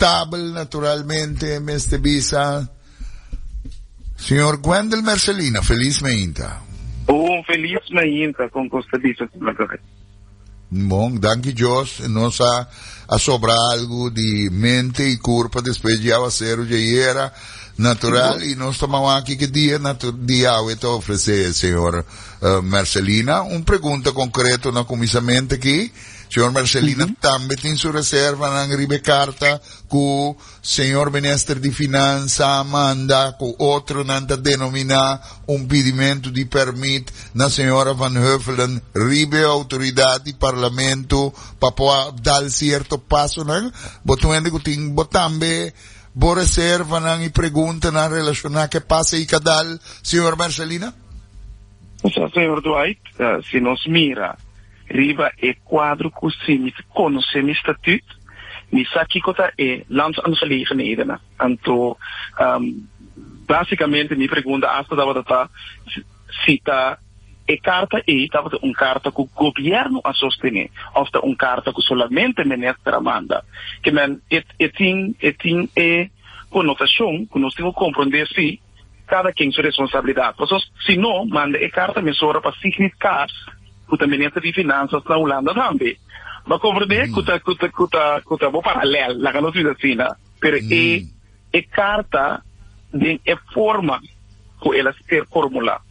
Tabel naturalmente mester bisa Señor Gwendel Mercelina, feliz meinta. Un feliz meinta con Costa bisa, señor Gomez. Bon, danki Dios, nos a, a sobra algo di mente y curpa despues di awacero di ayera, natural, y nos ta mawa aki ke dia natu, di awe ta ofrece, señor uh, Mercelina. Un pregunta concreto na cuminsamente aki. Señor Mercelina tambe tin su reservanan riba e karta ku señor Minister di Finansa a manda ku otronan ta denominá un pidimentu di pèrmit na señora Van Huffelen riba e outoridat di Parlamento pa por a dal sierto pasonan. Bo ta un hende ku tin bo tambe bo reservanan i preguntanan relashoná ku e pase i ka dal, señor Mercelina? Señor Dwight, si nos mira Riba e kuadro ku si mi ta konosé mi statüt, mi sa kiko ta e landsaangelegenhedennan. Anto, básikamente mi pregunta asta tabata ta si ta e karta ei tabata un karta ku gobièrnu a sostené òf ta un karta ku solamente minister a manda. Ke men e tin e tin e konotashon ku nos tin ku komprondé si kada ken su responsabilidat. Pasobra si no, manda e karta mesora pa Sigrid Kaas, ku ta minister di Finansas na Hulanda tambe. Bo a komprendé ku ta ku ta ku ta ku ta bo paralèl, laga nos bisa asina. Pero e e karta den e forma ku el a ser formulá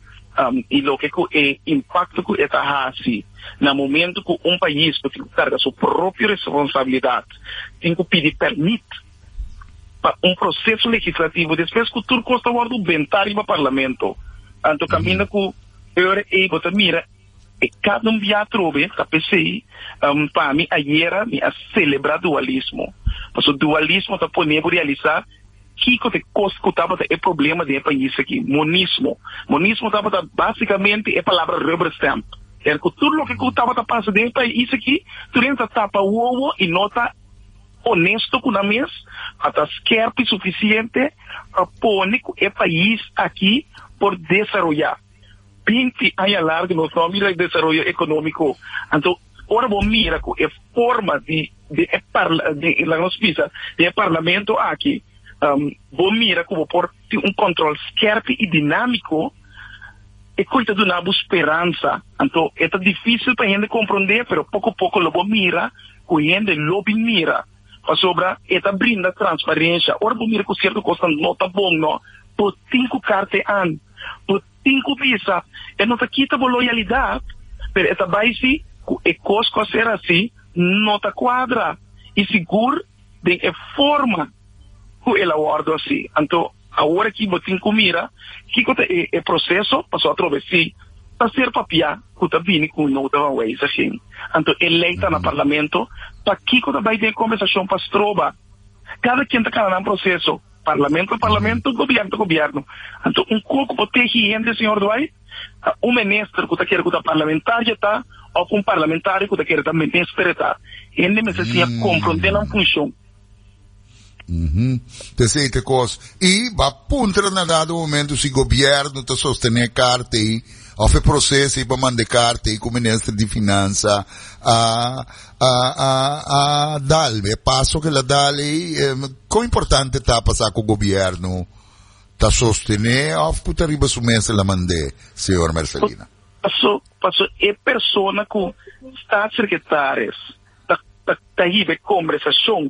i loke ku e impakto ku e ta hasi na momento ku un pais ku tin ku karga su propio responsabilidat tin ku pidi pèrmit pa un proceso legislativo despues cu tur cos ta wordo benta riba Parlamento. Anto caminda cu e ora ey bo ta mira e cada un bia atrobe ta pesey pa mi ayera mi a celebra dualismo. Pasobra dualismo ta pone bo realisa kico ta e cos cu tabata e problema den e pais aki, monismo. Monismo tabata basicamente e palabra rubber stamp. Era cu tur loke cu tabata pasa den e pais aki tur hende ta tapa wowo y no ta honesto ku nan mes, a ta skerp i sufisiente pa pone ku e pais aki por desaroyá. 20 aña largu nos no a mira desaroyo ekonómiko. Anto ora bo mira ku e forma di di e parla di laga nos bisa di e parlamento aki, bo mira ku bo por tin un kòntròl skerp i dinámiko, e koi ta duna bo speransa. Anto e ta difísil pa hende komprondé, pero poko poko lo bo mira ku hende lo bin mira, pasobra e ta brinda transparencia. Ora bo mira ku sierto kosnan no ta bon, no, bo tin ku karte an, bo tin ku bisa. E no ta kita bo loyalidad, pero e ta bai si ku e kos ku a ser hasi no ta kuadra, i sigur den e forma ku el a wòrdu hasi. Anto awor aki bo tin ku mira kiko ta e proseso, pasobra atrobe si ta ser papiá ku ta bini ku nota van wijziging, anto e lei ta na parlamento, pakiko ta bai den e kombersashon pa stroba? Kada ken ta kana nan proseso, parlamento parlamento, gobièrnu ta gobièrnu. Anto un koko por tegi hende, señor Dwight? Ta un minister ku ta kere ku ta parlamentario ta òf un parlamentario ku ta kere ta minister ta? Hende mester siña komprondé nan funshon. P'esei ta e kos. I bo a puntra na dado momento si gobierno ta sostené e karta ei òf e proseso ei pa manda e karta ei ku minister di finansa a a a a dal. E paso ku el a dal ei, kon importante ta pa sa ku gobierno ta sostené òf ku ta riba su mes el a mand'é, señor Mercelina? Paso paso e persona ku staatssecretaris ta ta ta hiba e kombersashon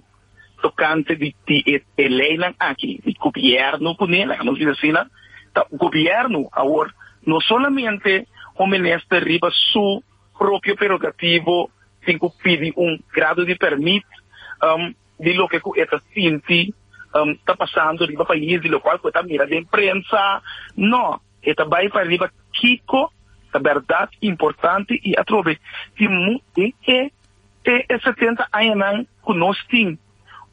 tokante di di e e leinan aki di gobièrnu kuné, laga nos bisa asina, ta gobièrnu awor no solamente un minister riba su propio prerogativo tin ku pidi un grado di pèrmit di loke ku e ta sinti ta pasando riba pais, di lokual ku e ta mira den prensa, no, e ta bai pa riba kiko ta bèrdat importante i atrobe tin mu den e E e 70 añanan ku nos tin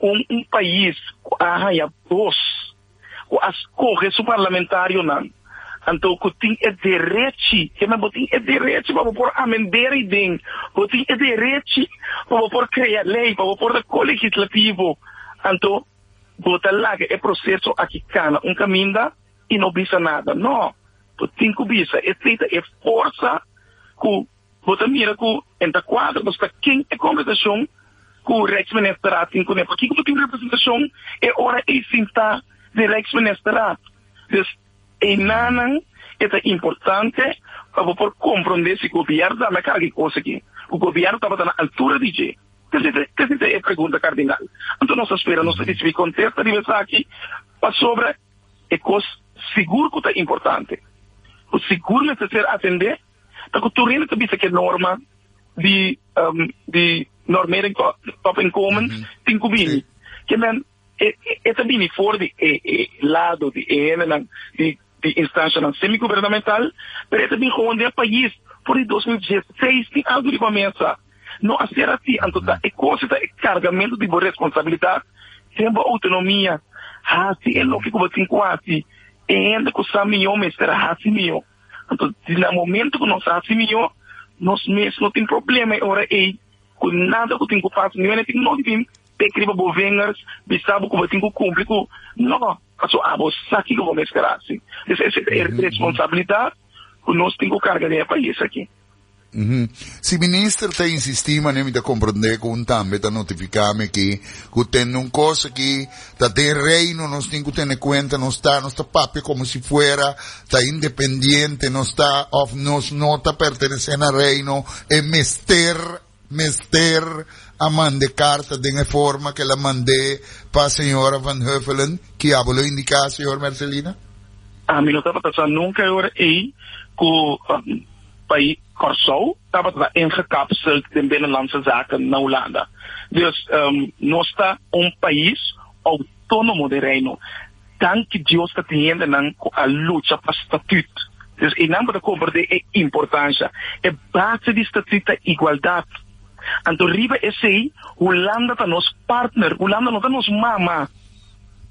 un un pais ku a haña bos, ku a skohe su parlamentarionan, anto ku tin e derechi, ke men bo tin e derechi pa bo por amender ei den, bo tin e derechi pa bo por krea lei, pa bo por ta ko-legislativo, anto bo ta laga e proseso aki kana un kaminda i no bisa nada. No, bo tin ku bisa, esei ta e forsa ku. Bo ta mira ku en ta kuadra pasobra ken e kombersashon. ku Rijksministerraad tin kuné? Pakiko bo tin representashon e ora ei sintá den Rijksministerraad? Dus einanan e ta importante pa bo por komprondé si gobièrnu tambe a karga e kos aki, ku gobièrnu tabata na altura di dje. Esei ta e pregunta kardinal. Anto nos ta spera nos ta risibí kontesta riba esaki pasobra e kos sigur ku ta importante, ku sigur mester ser atendé, ta ku tur hende ta bisa ku e norma di di normering topinkomens tin ku bini. Ke men e ta bini for di e e lado di e hendenan di di instanshanan semigubernamental, pero e ta bin gewoon den e pais for di 2016 tin algu riba mesa. No a ser asi, anto ta e kos ta e kargamentu di bo responsabilidat den bo outonomia. Hasi e loke ku bo tin ku hasi. E hende ku sa mihó mester hasi mihó. Anto di na momento ku nos hasi mihó, nos mes no tin problema e ora ei ku nada ku tin ku pasa. Niun hende tin no di bin pek riba bo vingers bisa bo ku bo tin ku kumpli ku no, pasobra abo sa kiko bo mester hasi. Pues esa ta e responsabilidat ku nos tin ku karga den e pais aki. Si minister ta insistí manera mi ta comprendé cu un tambe ta notificá mi aki cu tende un cos aki ta den reino nos tin cu tene cuenta nos ta nos ta papia como si fuera ta independiente nos ta of nos no ta pertenece na reino e mester mester a mande carta den e forma que el a mandé pa señora Van Huffelen ki abo lo indica señor Mercelina? Ami no tabata sa nunca e ora ei cu Pai Kòrsou tabata ta ingekapseld den Binnenlandse Zaken na Hulanda. Dus nos ta un pais outónomo den Reino. Danki Dios ta tin hendenan ku a lucha pa statüt. Dus einan bo ta komprendé e importansha. E base di statüt ta igualdat. Anto riba esei Hulanda ta nos partner. Hulanda no ta nos mama.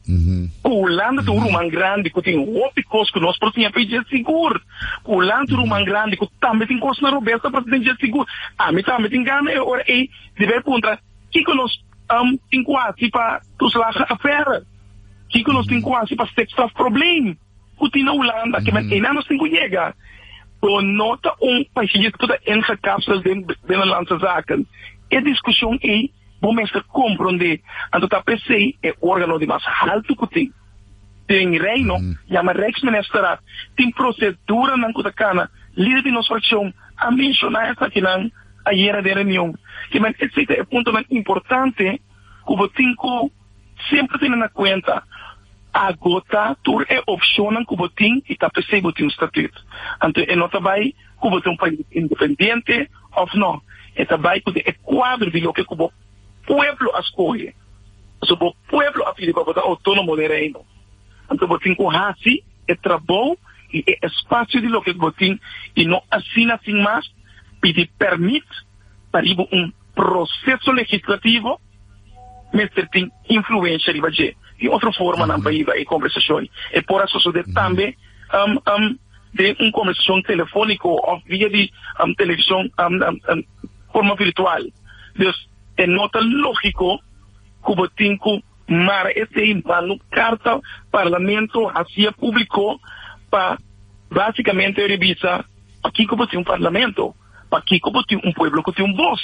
Ku Hulanda ta un ruman grandi ku tin hopi kos ku nos por siña pa e dje sigur. Ku Hulanda ta un ruman grandi ku tambe tin kos na robes ta pasa den dje sigur. Ami tambe tin gana e ora ei di bai puntra kiko nos tin ku hasi pa toeslagenaffaire, kiko nos tin ku hasi pa stikstofprobleem ku tin na Hulanda. Ke men einan nos tin ku yega. Bo no ta un pais ku ta ingekapseld den binnenlandse zaken. E diskushon ei. Bo mester komprondé. Anto ta p'esei e órgano di mas haltu ku tin den Reino yama Rijksministerraad. Tin proseduranan ku ta kana. Lider di nos frakshon a menshoná esakinan ayera den reunion. Ke men esei ta e puntonan importante ku bo tin ku semper tene na kuenta. Agotá tur e opshonnan ku bo tin i ta p'esei bo tin un statüt. Anto e no ta bai ku bo ta un pais independiente òf no. E ta bai ku den e kuadro di loke ku bo pueblo a skohe. Pasobra bo pueblo a pidi pa bo ta outónomo den Reino. Anto bo tin ku hasi e trabou i e espasio di loke ku bo tin i no asina sin mas pidi pèrmit pa riba un proseso legislativo mester tin influensha riba dje. Tin otro formanan pa hiba e kombersashon. E por a sosodé tambe den un kombersashon telefóniko òf via di televishon forma virtual. Dus e no ta lógiko ku bo tin ku mara esei, manda un karta parlamento, hasié públiko pa básikamente revisa pakiko bo tin un parlamento, pakiko bo tin un pueblo ku tin un bos.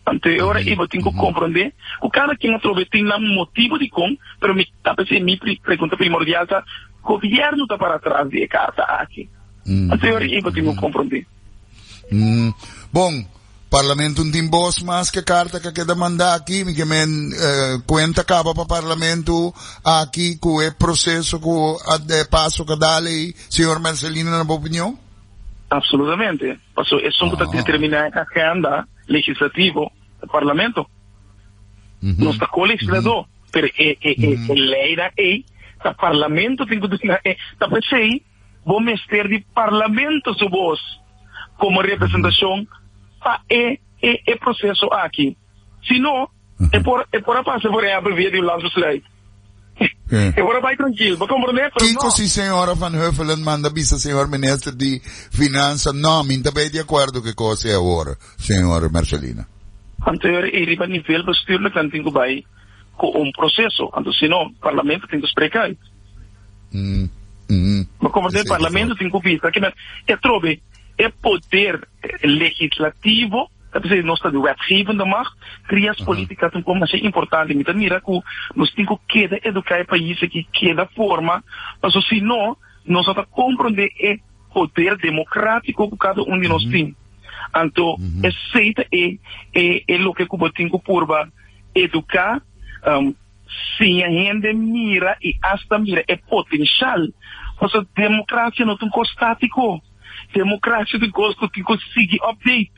Anto e ora ei bo tin ku komprondé ku kada ken atrobe tin nan motibu dikon, pero mi ta p'esei mi pregunta primordial ta, gobièrnu ta para tras di e karta aki? Anto e ora ei bo tin ku komprondé. Bon, parlamento no tin bos mas ku e karta ku a keda mandá aki. Mi ke men kuenta kaba pa parlamento aki ku e proseso ku a paso ku a dal ei, señor Mercelina, na bo opinion? Absolutamente. Pasobra esun ku ta determiná e agenda legislativo ta parlamento. Nos ta ko-legisladó, pero e e e e leinan ei ta parlamento tin ku duna e. Ta p'esei bo mester di parlamento su bos komo representashon pa e e e proseso aki. Si no, e por e por a pasa por ehèmpel via di un landsbesluit. E por a bai trankil, bo komprondé? Pero Kiko no. si señora Van Huffelen manda bisa señor minister di Finansa, no, mi n'ta bay di acuerdo cu e cos ey awor, señor Mercelina. Anto e riba nivel bestuurlijk nan tin cu bay cu un proceso, anto si no, parlamento tin cu spreek uit. Bo komprondé? Esey ta Parlamento for. tin cu bisa, kimen, e trobe e poder legislativo. Ta p'esei nos ta di wetgevende macht, trias politica ta un kos masha importante. Mi ta mira ku nos tin ku keda eduká e pais aki, keda forma, pasobra si no, nos no ta komprondé e poder demokratiko ku kada un di nos tin. Anto esei ta e e loke ku bo tin ku purba eduká, siña hende mira i asta mira e potenshal. Pasobra demokrasia no ta un kos statiko. Demokrasia ta un kos ku tin ku sigui update,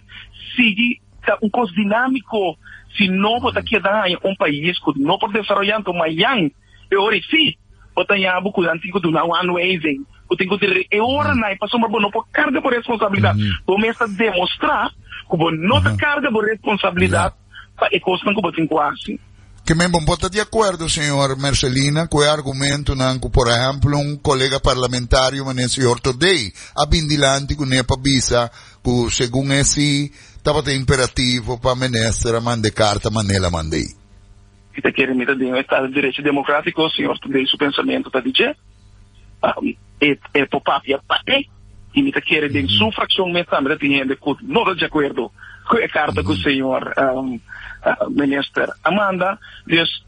sigui ta un kos dinámiko. Si no bo ta keda haña un pais ku no por desaroyá, anto mañan e ora ei sí bo ta haña bo ku nan tin ku duna un aanwijzing, ku tin ku dire e oranan ei pasobra bo no por karga bo responsabilidat. Bo mes ta demostrá ku bo no ta karga bo responsabilidat pa e kosnan ku bo tin ku hasi. Ke men bo ta di akuerdo, señor Mercelina, ku e argumentonan ku, por ehèmpel, un kolega parlamentario manera señor Todey a bin dilanti kuné pa bisa ku segun e si tabata imperativo pa minister a manda e karta manera el a manda ei? Mi ta kere mi ta den un estado di derecho democratico, señor Todey su pensamiento ta di dje, e e por papia pa e, y mi ta kere den su fraccion mes tambe ta tin hende cu no ta di acuerdo cu e carta cu señor minister a manda, dus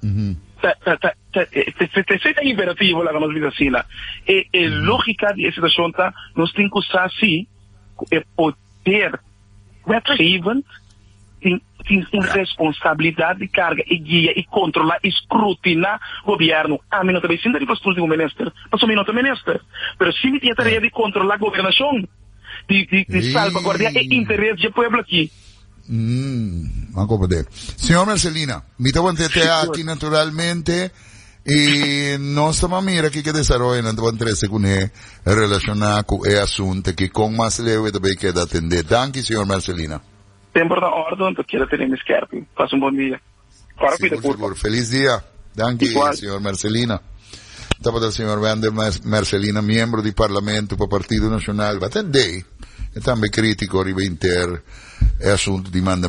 ta ta ta ta esey ta imperativo laga nos bisa asina, e e logica di e situacion ta nos tin cu sa si cu e poder wetgevend tin tin un responsabilidad di carga y guia y controla y scrutina gobierno. Ami no ta bay sinta riba stoel di un minister, pasobra mi no ta minister, pero si mi tin e tarea di controla gobernacion, di di di salvaguardia e interes dje pueblo aki. Mm, a comprende. Señor Marcelina, mi ta wante te aki naturalmente y nos ta mira ki ke desaroyo nan ta wan trece kuné relaciona ku e asunto ki kon mas leu e ta bay keda atende. Danki, señor Marcelina. Semper na orde, anto keda tene mi skerpi. Pasa un bon dia. Ora cuida Sigur, curpa. sigur. Feliz dia. Danki, Igual. señor Marcelina. Tabata señor Wendel Marcelina, miembro di Parlamento pa Partido Nacional. Batendé. E tambe critico riba inter e asunto di manda.